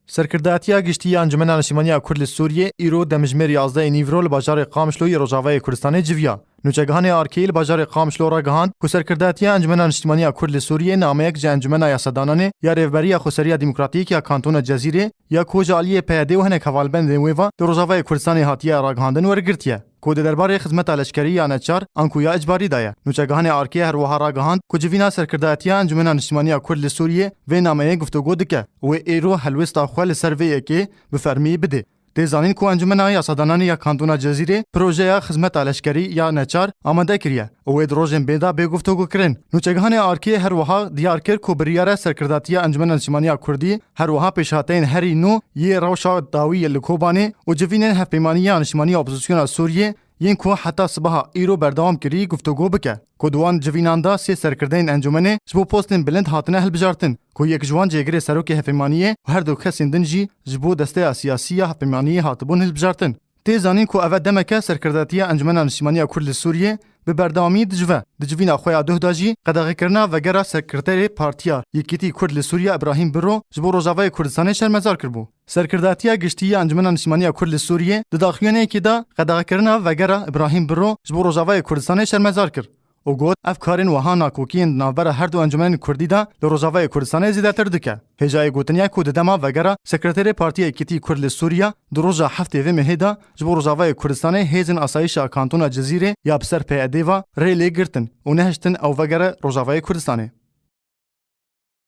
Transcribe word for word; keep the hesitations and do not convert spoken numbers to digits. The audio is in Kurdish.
Serkirdatiya Giştî ya Encumena Niştimaniya Kurd li Sûriyê îro demjimêr yazdehê nîvro li bajarê Qamişlo yê Rojavayê Kurdistanê civiya. Nûçegihanê Arkê li bajarê Qamişlo ragihand ku Serkirdatiya Encumena Niştimaniya Kurd li Sûriyê nameyek ji Encumena Yasadananê ya Rêveberiya Xweseriya Demokratîk ya Kantona Cezîrê ya ku ji aliyê P Y D û hinek hevalbendên wê ve li Rojavayê Kurdistanê hatiye ragihandin wergirtiye, ku di derbarê xizmeta leşkerî ya neçar anku ya icbarî de ye. Nûçegihanê Arkê her wiha ragihand ku civîna Serkirdatiya Encumena Niştimaniya Kurd li Sûriyê vê nameyê guftûgo dike û wê îro helwêsta xwe li ser vê yekê bi fermî bidê. Tê zanîn ku Encumena Yasadananê ya Kantona Cezîrê projeya xizmeta leşkerî ya neçar amade kiriye û wê di rojên bê de bê guftûgokirin. Nûçegihanê Arkê her wiha diyar kir ku biryara Serkirdatiya Encumena Niştimaniya Kurdî, her wiha pêşhateyên herî nû yê rewşa dawî li Kobanê û civînên Hevpeymanî ya Niştimaniya Opozisyona Sûriyê yên ku heta sibaha îro berdewam kirî guftûgo bike, ku di wan civînan de sê serkirdeyên encûmenê ji bo postên bilind hatine hilbijartin, ku yek ji wan cêgirê serokê hevpeymaniyê û her du kesên din jî ji bo desteya siyasî ya hevpeymaniyê hatibûn hilbijartin. Tê zanîn ku ev demeke Serkirdatiya Encumena Niştimaniya Kurd li Sûriyê bi berdewamî dicive. Di civîna xwe ya duh de jî qedexekirina vegera Sekreterê Partiya Yekîtî Kurd li Sûriye Îbrahîm Biro ji bo Rojavayê Kurdistanê şermezar kiribû. Serkirdatiya Giştî ya Encumena Niştimaniya Kurd li Sûriyê di daxuyaniyekê de qedexekirina vegera Îbrahîm Biro ji bo Rojavayê Kurdistanê şermezar kir û got, ev karên wiha nakokiyên di navbera her du encûmenên Kurdî de li Rojavayê Kurdistanê zêdetir dike. Hêjayê gotinê ye ku di dema vegera Sekreterê Partiya Yekîtî Kurd li Sûriye di roja heftê vê mehê de ji bo Rojavayê Kurdistanê hêzên asayişa Kantona Cizîrê ya bi ser P Y D ve rê lê girtin û nehiştin ew vegere Rojavayê Kurdistanê.